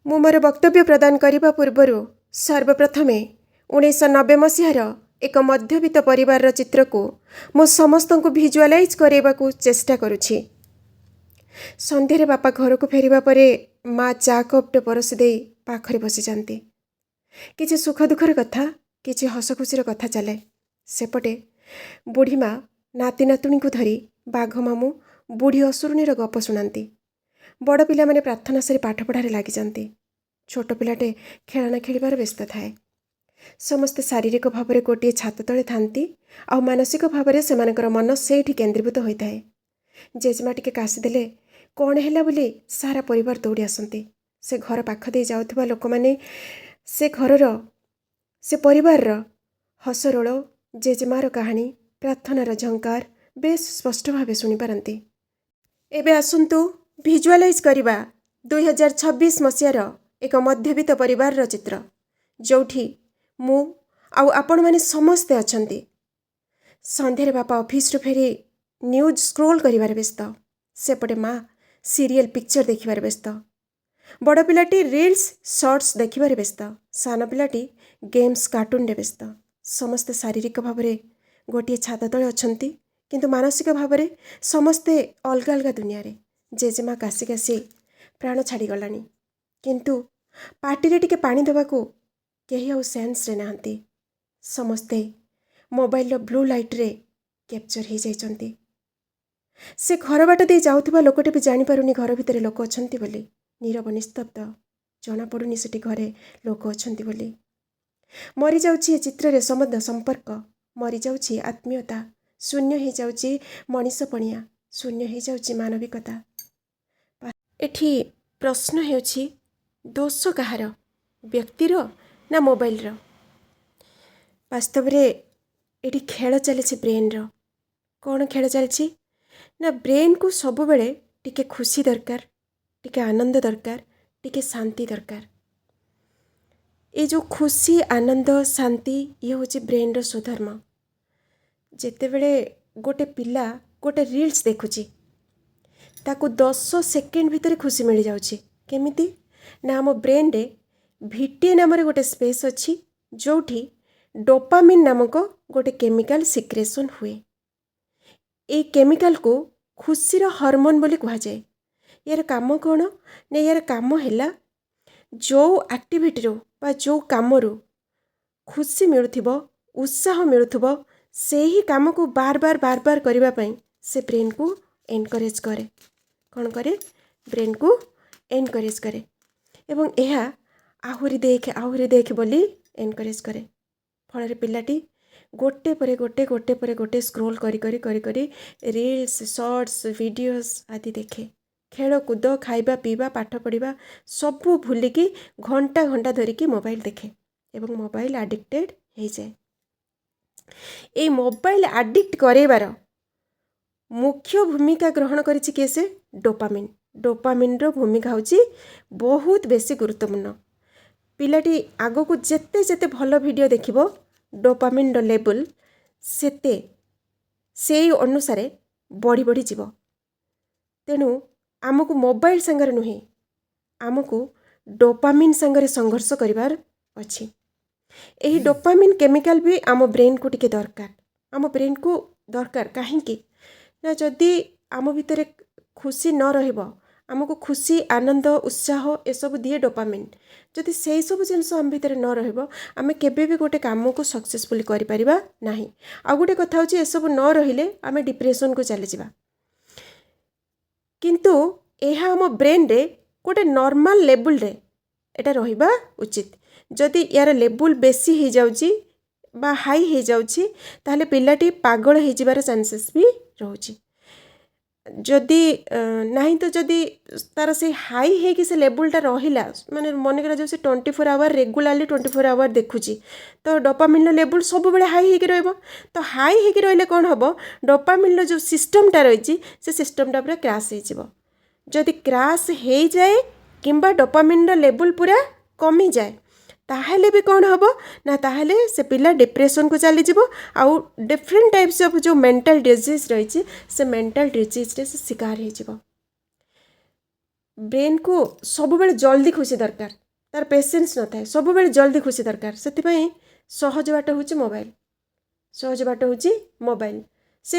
ମୁଁ ମୋର ବକ୍ତବ୍ୟ ପ୍ରଦାନ କରିବା ପୂର୍ବରୁ ସର୍ବପ୍ରଥମେ 1990 ମସିହାର ଏକ ମଧ୍ୟବିତ୍ତ ପରିବାରର ଚିତ୍ରକୁ ମୁଁ ସମସ୍ତଙ୍କୁ ଭିଜୁଆଲାଇଜ୍ କରାଇବାକୁ ଚେଷ୍ଟା କରୁଛି। ସନ୍ଧ୍ୟାରେ ବାପା ଘରକୁ ଫେରିବା ପରେ ମା ଚା କପ୍ଟେ ପରସି ଦେଇ ପାଖରେ ବସିଯାନ୍ତି। କିଛି ସୁଖ ଦୁଃଖର କଥା, କିଛି ହସ ଖୁସିର କଥା ଚାଲେ। ସେପଟେ ବୁଢ଼ୀ ମା ନାତି ନାତୁଣୀଙ୍କୁ ଧରି ବାଘ ମାମୁଁ, ବୁଢ଼ୀ ଅସୁରୁଣୀର ଗପ ଶୁଣାନ୍ତି। ବଡ଼ ପିଲାମାନେ ପ୍ରାର୍ଥନା ସାରି ପାଠପଢ଼ାରେ ଲାଗିଯାନ୍ତି। ଛୋଟ ପିଲାଟେ ଖେଳନା ଖେଳିବାରେ ବ୍ୟସ୍ତ ଥାଏ। ସମସ୍ତେ ଶାରୀରିକ ଭାବରେ ଗୋଟିଏ ଛାତ ତଳେ ଥାନ୍ତି ଆଉ ମାନସିକ ଭାବରେ ସେମାନଙ୍କର ମନ ସେଇଠି କେନ୍ଦ୍ରୀଭୂତ ହୋଇଥାଏ। ଜେଜେମା ଟିକେ କାଶିଦେଲେ କ'ଣ ହେଲା ବୋଲି ସାରା ପରିବାର ଦୌଡ଼ି ଆସନ୍ତି। ସେ ଘର ପାଖ ଦେଇ ଯାଉଥିବା ଲୋକମାନେ ସେ ଘରର, ସେ ପରିବାରର ହସରୋଳ, ଜେଜେମାର କାହାଣୀ, ପ୍ରାର୍ଥନାର ଝଙ୍କାର ବେଶ ସ୍ପଷ୍ଟ ଭାବେ ଶୁଣିପାରନ୍ତି। ଏବେ ଆସନ୍ତୁ ଭିଜୁଆଲାଇଜ୍ କରିବା 2026 ମସିହାର ଏକ ମଧ୍ୟବିତ୍ତ ପରିବାରର ଚିତ୍ର, ଯେଉଁଠି ମୁଁ ଆଉ ଆପଣମାନେ ସମସ୍ତେ ଅଛନ୍ତି। ସନ୍ଧ୍ୟାରେ ବାପା ଅଫିସରୁ ଫେରି ନ୍ୟୁଜ୍ ସ୍କ୍ରୋଲ୍ କରିବାରେ ବ୍ୟସ୍ତ। ସେପଟେ ମା ସିରିଏଲ୍ ପିକ୍ଚର ଦେଖିବାରେ ବ୍ୟସ୍ତ। ବଡ଼ ପିଲାଟି ରିଲ୍ସ, ସର୍ଟସ୍ ଦେଖିବାରେ ବ୍ୟସ୍ତ। ସାନ ପିଲାଟି ଗେମ୍ସ, କାର୍ଟୁନରେ ବ୍ୟସ୍ତ। ସମସ୍ତେ ଶାରୀରିକ ଭାବରେ ଗୋଟିଏ ଛାତ ତଳେ ଅଛନ୍ତି, କିନ୍ତୁ ମାନସିକ ଭାବରେ ସମସ୍ତେ ଅଲଗା ଅଲଗା ଦୁନିଆରେ। ଜେଜେମା କାଶି କାଶି ପ୍ରାଣ ଛାଡ଼ିଗଲାଣି, କିନ୍ତୁ ପାଟିରେ ଟିକେ ପାଣି ଦେବାକୁ କେହି ଆଉ ସେନ୍ସରେ ନାହାନ୍ତି। ସମସ୍ତେ ମୋବାଇଲର ବ୍ଲୁ ଲାଇଟ୍ରେ କ୍ୟାପଚର୍ ହେଇଯାଇଛନ୍ତି। ସେ ଘର ବାଟ ଦେଇ ଯାଉଥିବା ଲୋକଟି ବି ଜାଣିପାରୁନି ଘର ଭିତରେ ଲୋକ ଅଛନ୍ତି ବୋଲି। ନୀରବ, ନିସ୍ତବ୍ଧ, ଜଣାପଡ଼ୁନି ସେଠି ଘରେ ଲୋକ ଅଛନ୍ତି ବୋଲି। ମରିଯାଉଛି ଏ ଚିତ୍ରରେ ସମୁଦ୍ର ସମ୍ପର୍କ, ମରିଯାଉଛି ଆତ୍ମୀୟତା, ଶୂନ୍ୟ ହେଇଯାଉଛି ମଣିଷ ପଣିଆ, ଶୂନ୍ୟ ହେଇଯାଉଛି ମାନବିକତା। ଏଠି ପ୍ରଶ୍ନ ହେଉଛି, ଦୋଷ କାହାର, ବ୍ୟକ୍ତିର ନା ମୋବାଇଲର? ବାସ୍ତବରେ ଏଠି ଖେଳ ଚାଲିଛି ବ୍ରେନ୍ର। କ'ଣ ଖେଳ ଚାଲିଛି ନା ବ୍ରେନ୍କୁ ସବୁବେଳେ ଟିକେ ଖୁସି ଦରକାର, ଟିକେ ଆନନ୍ଦ ଦରକାର, ଟିକେ ଶାନ୍ତି ଦରକାର। ଏଇ ଯେଉଁ ଖୁସି, ଆନନ୍ଦ, ଶାନ୍ତି, ଇଏ ହେଉଛି ବ୍ରେନ୍ର ସ୍ୱଧର୍ମ। ଯେତେବେଳେ ଗୋଟେ ପିଲା ଗୋଟେ ରିଲ୍ସ ଦେଖୁଛି, ତାକୁ 10 ସେକେଣ୍ଡ ଭିତରେ ଖୁସି ମିଳିଯାଉଛି। କେମିତି ନା ଆମ ବ୍ରେନ୍ରେ ଭିଟିଏ ନାମରେ ଗୋଟେ ସ୍ପେସ୍ ଅଛି, ଯେଉଁଠି ଡୋପାମିନ୍ ନାମକ ଗୋଟେ କେମିକାଲ ସିକ୍ରେସନ୍ ହୁଏ। ଏଇ କେମିକାଲକୁ ଖୁସିର ହରମୋନ୍ ବୋଲି କୁହାଯାଏ। ୟାର କାମ କ'ଣ ନା ୟାର କାମ ହେଲା, ଯେଉଁ ଆକ୍ଟିଭିଟିରୁ ବା ଯେଉଁ କାମରୁ ଖୁସି ମିଳୁଥିବ, ଉତ୍ସାହ ମିଳୁଥିବ, ସେହି କାମକୁ ବାର ବାର ବାର ବାର କରିବା ପାଇଁ ସେ ବ୍ରେନ୍କୁ ଏନକରେଜ୍ କରେ। କ'ଣ କରେ? ବ୍ରେନ୍କୁ ଏନକରେଜ୍ କରେ ଏବଂ ଏହା ଆହୁରି ଦେଖେ, ଆହୁରି ଦେଖେ ବୋଲି ଏନକରେଜ୍ କରେ। ଫଳରେ ପିଲାଟି ଗୋଟେ ପରେ ଗୋଟେ, ଗୋଟେ ପରେ ଗୋଟେ ସ୍କ୍ରୋଲ୍ କରି କରି କରି କରି ରିଲ୍ସ, ସର୍ଟସ୍, ଭିଡ଼ିଓସ୍ ଆଦି ଦେଖେ। ଖେଳକୁଦ, ଖାଇବା ପିଇବା, ପାଠ ପଢ଼ିବା ସବୁ ଭୁଲିକି ଘଣ୍ଟା ଘଣ୍ଟା ଧରିକି ମୋବାଇଲ ଦେଖେ ଏବଂ ମୋବାଇଲ ଆଡ଼ିକ୍ଟେଡ଼ ହେଇଯାଏ। ଏଇ ମୋବାଇଲ ଆଡ଼ିକ୍ଟ କରେଇବାର ମୁଖ୍ୟ ଭୂମିକା ଗ୍ରହଣ କରିଛି କିଏ? ସେ ଡୋପାମିନ୍। ଡୋପାମିନ୍ର ଭୂମିକା ହେଉଛି ବହୁତ ବେଶୀ ଗୁରୁତ୍ୱପୂର୍ଣ୍ଣ। ପିଲାଟି ଆଗକୁ ଯେତେ ଯେତେ ଭଲ ଭିଡ଼ିଓ ଦେଖିବ, ଡୋପାମିନ୍ର ଲେବୁଲ୍ ସେତେ ସେଇ ଅନୁସାରେ ବଢ଼ି ବଢ଼ି ଯିବ। ତେଣୁ ଆମକୁ ମୋବାଇଲ ସାଙ୍ଗରେ ନୁହେଁ, ଆମକୁ ଡୋପାମିନ୍ ସାଙ୍ଗରେ ସଂଘର୍ଷ କରିବାର ଅଛି। ଏହି ଡୋପାମିନ୍ କେମିକାଲ ବି ଆମ ବ୍ରେନ୍କୁ ଟିକେ ଦରକାର। ଆମ ବ୍ରେନ୍କୁ ଦରକାର କାହିଁକି ନା ଯଦି ଆମ ଭିତରେ ଖୁସି ନ ରହିବ, ଆମକୁ ଖୁସି, ଆନନ୍ଦ, ଉତ୍ସାହ ଏସବୁ ଦିଏ ଡୋପାମିନ୍। ଯଦି ସେଇ ସବୁ ଜିନିଷ ଆମ ଭିତରେ ନ ରହିବ, ଆମେ କେବେ ବି ଗୋଟେ କାମକୁ ସକ୍ସେସଫୁଲି କରିପାରିବା ନାହିଁ। ଆଉ ଗୋଟେ କଥା ହେଉଛି, ଏସବୁ ନ ରହିଲେ ଆମେ ଡିପ୍ରେସନକୁ ଚାଲିଯିବା। କିନ୍ତୁ ଏହା ଆମ ବ୍ରେନ୍ରେ ଗୋଟେ ନର୍ମାଲ ଲେବୁଲରେ ଏଇଟା ରହିବା ଉଚିତ। ଯଦି ୟାର ଲେବୁଲ ବେଶୀ ହେଇଯାଉଛି ବା ହାଇ ହେଇଯାଉଛି, ତାହେଲେ ପିଲାଟି ପାଗଳ ହେଇଯିବାର ଚାନ୍ସେସ୍ ବି ରହୁଛି। ଯଦି ନାହିଁ ତ ଯଦି ତା'ର ସେଇ ହାଇ ହେଇକି ସେ ଲେବୁଲଟା ରହିଲା, ମାନେ ମନେ କରାଯାଉ ସେ 24 hour regularly, 24 hour ଦେଖୁଛି, ତ ଡୋପାମିନ୍ର ଲେବୁଲ ସବୁବେଳେ ହାଇ ହେଇକି ରହିବ। ତ ହାଇ ହେଇକି ରହିଲେ କ'ଣ ହେବ? ଡୋପାମିନ୍ର ଯେଉଁ ସିଷ୍ଟମଟା ରହିଛି, ସେ ସିଷ୍ଟମଟା ପୁରା କ୍ରାସ୍ ହେଇଯିବ। ଯଦି କ୍ରାସ୍ ହେଇଯାଏ କିମ୍ବା ଡୋପାମିନ୍ର ଲେବୁଲ ପୁରା କମିଯାଏ, ତାହେଲେ ବି କ'ଣ ହେବ ନା ତାହେଲେ ସେ ପିଲା ଡିପ୍ରେସନକୁ ଚାଲିଯିବ ଆଉ ଡିଫରେଣ୍ଟ ଟାଇପ୍ସ ଅଫ୍ ଯେଉଁ ମେଣ୍ଟାଲ ଡିଜିଜ୍ ରହିଛି, ସେ ମେଣ୍ଟାଲ ଡିଜିଜ୍ରେ ସେ ଶିକାର ହେଇଯିବ। ବ୍ରେନ୍କୁ ସବୁବେଳେ ଜଲ୍ଦି ଖୁସି ଦରକାର। ତାର ପେସେନ୍ସ ନଥାଏ, ସବୁବେଳେ ଜଲ୍ଦି ଖୁସି ଦରକାର। ସେଥିପାଇଁ ସହଜ ବାଟ ହେଉଛି ମୋବାଇଲ, ସହଜ ବାଟ ହେଉଛି ମୋବାଇଲ। ସେ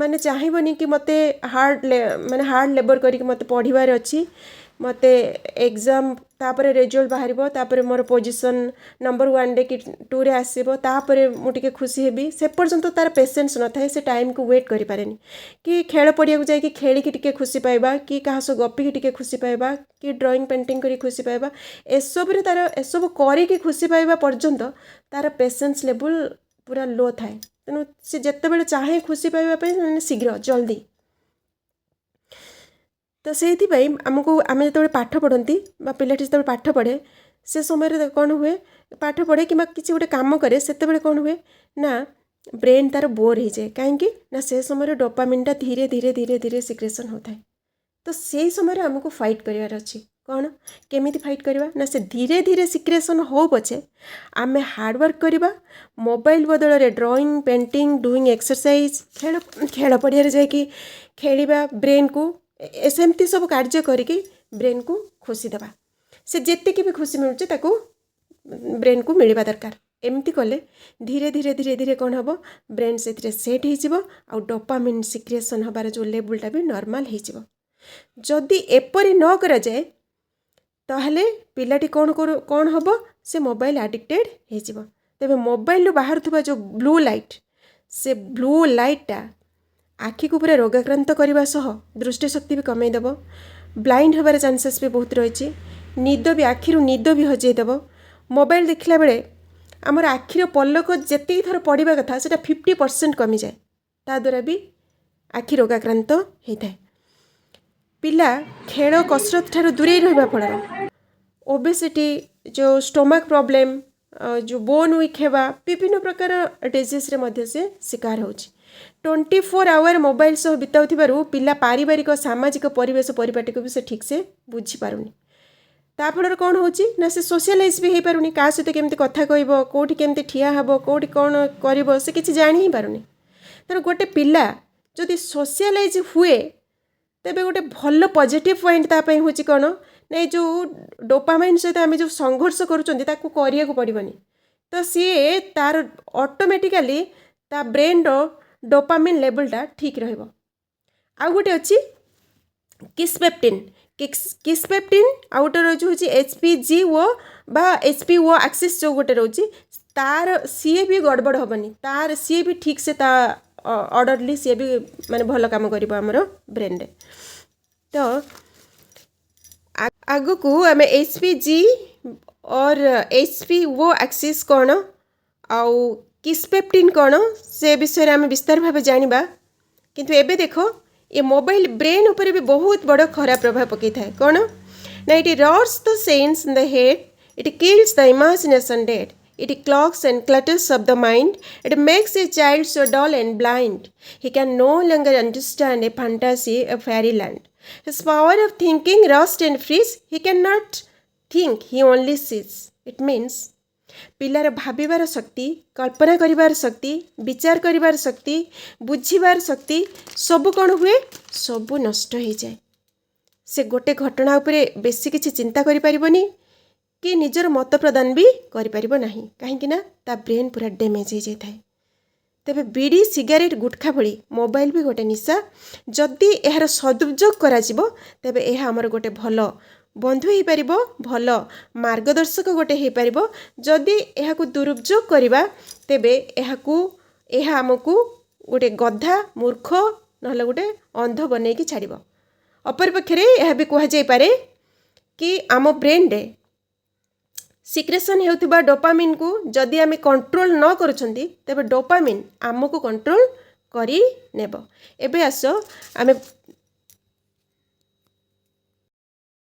ମାନେ ଚାହିଁବନି କି ମୋତେ ହାର୍ଡ଼, ମାନେ ହାର୍ଡ଼ ଲେବର୍ କରିକି ମୋତେ ପଢ଼ିବାର ଅଛି, ମୋତେ ଏକ୍ଜାମ୍, ତାପରେ ରେଜଲ୍ଟ ବାହାରିବ, ତାପରେ ମୋର ପୋଜିସନ୍ ନମ୍ବର ୱାନ୍ରେ କି ଟୁରେ ଆସିବ, ତାପରେ ମୁଁ ଟିକେ ଖୁସି ହେବି। ସେ ପର୍ଯ୍ୟନ୍ତ ତାର ପେସେନ୍ସ ନଥାଏ। ସେ ଟାଇମ୍କୁ ୱେଟ୍ କରିପାରେନି କି ଖେଳ ପଡ଼ିଆକୁ ଯାଇକି ଖେଳିକି ଟିକେ ଖୁସି ପାଇବା, କି କାହା ସହ ଗପିକି ଟିକେ ଖୁସି ପାଇବା, କି ଡ୍ରଇଂ ପେଣ୍ଟିଂ କରି ଖୁସି ପାଇବା। ଏସବୁରେ ତାର ଏସବୁ କରିକି ଖୁସି ପାଇବା ପର୍ଯ୍ୟନ୍ତ ତାର ପେସେନ୍ସ ଲେବୁଲ୍ ପୁରା ଲୋ ଥାଏ। ତେଣୁ ସେ ଯେତେବେଳେ ଚାହେଁ ଖୁସି ପାଇବା ପାଇଁ, ମାନେ ଶୀଘ୍ର, ଜଲ୍ଦି। ତ ସେଇଥିପାଇଁ ଆମକୁ, ଆମେ ଯେତେବେଳେ ପାଠ ପଢ଼ନ୍ତି ବା ପିଲାଟି ଯେତେବେଳେ ପାଠ ପଢ଼େ, ସେ ସମୟରେ କ'ଣ ହୁଏ? ପାଠ ପଢ଼େ କିମ୍ବା କିଛି ଗୋଟେ କାମ କରେ, ସେତେବେଳେ କ'ଣ ହୁଏ ନା ବ୍ରେନ୍ ତାର ବୋର୍ ହେଇଯାଏ। କାହିଁକି ନା ସେ ସମୟରେ ଡୋପାମିନ୍ଟା ଧୀରେ ଧୀରେ ଧୀରେ ଧୀରେ ସିକ୍ରେସନ୍ ହେଉଥାଏ। ତ ସେଇ ସମୟରେ ଆମକୁ ଫାଇଟ୍ କରିବାର ଅଛି। କ'ଣ, କେମିତି ଫାଇଟ୍ କରିବା ନା ସେ ଧୀରେ ଧୀରେ ସିକ୍ରେସନ୍ ହଉ ପଛେ, ଆମେ ହାର୍ଡ଼ୱାର୍କ କରିବା। ମୋବାଇଲ ବଦଳରେ ଡ୍ରଇଂ, ପେଣ୍ଟିଂ, ଡୁଇଂ ଏକ୍ସରସାଇଜ୍, ଖେଳ ପଡ଼ିଆରେ ଯାଇକି ଖେଳିବା, ବ୍ରେନ୍କୁ ସେମିତି ସବୁ କାର୍ଯ୍ୟ କରିକି ବ୍ରେନ୍କୁ ଖୁସି ଦେବା। ସେ ଯେତିକି ବି ଖୁସି ମିଳୁଛି, ତାକୁ ବ୍ରେନ୍କୁ ମିଳିବା ଦରକାର। ଏମିତି କଲେ ଧୀରେ ଧୀରେ ଧୀରେ ଧୀରେ କ'ଣ ହେବ? ବ୍ରେନ୍ ସେଥିରେ ସେଟ୍ ହେଇଯିବ ଆଉ ଡୋପାମିନ୍ ସିକ୍ରେସନ୍ ହେବାର ଯେଉଁ ଲେବୁଲ୍ଟା ବି ନର୍ମାଲ୍ ହେଇଯିବ। ଯଦି ଏପରି ନ କରାଯାଏ, ତାହେଲେ ପିଲାଟି କ'ଣ କରୁ କ'ଣ ହେବ? ସେ ମୋବାଇଲ ଆଡ଼ିକ୍ଟେଡ଼ ହେଇଯିବ। ତେବେ ମୋବାଇଲରୁ ବାହାରୁଥିବା ଯେଉଁ ବ୍ଲୁ ଲାଇଟ୍, ସେ ବ୍ଲୁ ଲାଇଟ୍ଟା ଆଖିକୁ ପୁରା ରୋଗାକ୍ରାନ୍ତ କରିବା ସହ ଦୃଷ୍ଟିଶକ୍ତି ବି କମେଇ ଦେବ। ବ୍ଲାଇଣ୍ଡ ହେବାର ଚାନ୍ସେସ୍ ବି ବହୁତ ରହିଛି। ନିଦ ବି, ଆଖିରୁ ନିଦ ବି ହଜେଇ ଦେବ। ମୋବାଇଲ ଦେଖିଲା ବେଳେ ଆମର ଆଖିର ପଲକ ଯେତିକି ଥର ପଡ଼ିବା କଥା, ସେଇଟା 50% କମିଯାଏ। ତା ଦ୍ୱାରା ବି ଆଖି ରୋଗାକ୍ରାନ୍ତ ହେଇଥାଏ। ପିଲା ଖେଳ କସରତ ଠାରୁ ଦୂରେଇ ରହିବା ଫଳରେ ଓବେସିଟି, ଯେଉଁ ଷ୍ଟୋମାକ୍ ପ୍ରୋବ୍ଲେମ୍, ଯେଉଁ ବୋନ୍ ୱିକ୍ ହେବା, ବିଭିନ୍ନ ପ୍ରକାର ଡିଜିଜ୍ରେ ମଧ୍ୟ ସେ ଶିକାର ହେଉଛି। 24 ଆୱାର ମୋବାଇଲ ସହ ବିତାଉଥିବାରୁ ପିଲା ପାରିବାରିକ, ସାମାଜିକ ପରିବେଶ ପରିପାଟିକୁ ବି ସେ ଠିକ୍ସେ ବୁଝିପାରୁନି। ତା ଫଳରେ କ'ଣ ହେଉଛି ନା ସେ ସୋସିଆଲାଇଜ୍ ବି ହେଇପାରୁନି। କାହା ସହିତ କେମିତି କଥା କହିବ, କେଉଁଠି କେମିତି ଠିଆ ହେବ, କେଉଁଠି କ'ଣ କରିବ, ସେ କିଛି ଜାଣି ହିଁ ପାରୁନି। ତେଣୁ ଗୋଟେ ପିଲା ଯଦି ସୋସିଆଲାଇଜ୍ ହୁଏ, ତେବେ ଗୋଟେ ଭଲ ପଜିଟିଭ୍ ପଏଣ୍ଟ ତା ପାଇଁ ହେଉଛି କ'ଣ ନା ଏଇ ଯେଉଁ ଡୋପାମାଇନ୍ ସହିତ ଆମେ ଯେଉଁ ସଂଘର୍ଷ କରୁଛନ୍ତି, ତାକୁ କରିବାକୁ ପଡ଼ିବନି। ତ ସିଏ ତାର ଅଟୋମେଟିକାଲି ତା ବ୍ରେନ୍ର ଡୋପାମିନ୍ ଲେବୁଲ୍ଟା ଠିକ୍ ରହିବ। ଆଉ ଗୋଟେ ଅଛି କିସ୍ପେପ୍ଟିନ୍। କିସ୍ପେପ୍ଟିନ୍ ଆଉ ଗୋଟେ ରହୁଛି ହେଉଛି HPG ଓ ବା HPO Axis ଯେଉଁ ଗୋଟେ ରହୁଛି ତାର, ସିଏ ବି ଗଡ଼ବଡ଼ ହେବନି। ତାର ସିଏ ବି ଠିକ୍ ସେ ତା ଅର୍ଡ଼ରଲି ସିଏ ବି ମାନେ ଭଲ କାମ କରିବ ଆମର ବ୍ରେନ୍ରେ। ତ ଆଗକୁ ଆମେ HPG ଅର୍ HPO Axis କ'ଣ ଆଉ କିସ୍ପେପ୍ଟିନ୍ କ'ଣ, ସେ ବିଷୟରେ ଆମେ ବିସ୍ତାର ଭାବେ ଜାଣିବା। କିନ୍ତୁ ଏବେ ଦେଖ, ଏ ମୋବାଇଲ ବ୍ରେନ୍ ଉପରେ ବି ବହୁତ ବଡ଼ ଖରାପ ପ୍ରଭାବ ପକାଇଥାଏ। କ'ଣ ନା it rots the sense in the head, it kills the imagination dead. It clogs and clutters up the mind. It makes a child so dull and blind. He can no longer understand a fantasy, a fairyland. His power of thinking rust and freeze. He cannot think, he only sees. It means ପିଲାର ଭାବିବାର ଶକ୍ତି, କଳ୍ପନା କରିବାର ଶକ୍ତି, ବିଚାର କରିବାର ଶକ୍ତି, ବୁଝିବାର ଶକ୍ତି ସବୁ କ'ଣ ହୁଏ? ସବୁ ନଷ୍ଟ ହେଇଯାଏ। ସେ ଗୋଟେ ଘଟଣା ଉପରେ ବେଶୀ କିଛି ଚିନ୍ତା କରିପାରିବନି କି ନିଜର ମତ ପ୍ରଦାନ ବି କରିପାରିବ ନାହିଁ। କାହିଁକି ନା ତା ବ୍ରେନ୍ ପୁରା ଡ୍ୟାମେଜ୍ ହେଇଯାଇଥାଏ। ତେବେ ବିଡ଼ି, ସିଗାରେଟ୍, ଗୁଟଖା ଭଳି ମୋବାଇଲ ବି ଗୋଟେ ନିଶା। ଯଦି ଏହାର ସଦୁପଯୋଗ କରାଯିବ, ତେବେ ଏହା ଆମର ଗୋଟେ ଭଲ ବନ୍ଧୁ ହେଇପାରିବ, ଭଲ ମାର୍ଗଦର୍ଶକ ଗୋଟେ ହେଇପାରିବ। ଯଦି ଏହାକୁ ଦୁରୁପଯୋଗ କରିବା, ତେବେ ଏହା ଆମକୁ ଗୋଟେ ଗଧା, ମୂର୍ଖ ନହେଲେ ଗୋଟେ ଅନ୍ଧ ବନେଇକି ଛାଡ଼ିବ। ଅପରପକ୍ଷରେ ଏହା ବି କୁହାଯାଇପାରେ କି ଆମ ବ୍ରେନ୍ରେ ସିକ୍ରେସନ୍ ହେଉଥିବା ଡୋପାମିନ୍କୁ ଯଦି ଆମେ କଣ୍ଟ୍ରୋଲ ନ କରୁଛନ୍ତି, ତେବେ ଡୋପାମିନ୍ ଆମକୁ କଣ୍ଟ୍ରୋଲ କରି ନେବ। ଏବେ ଆସ ଆମେ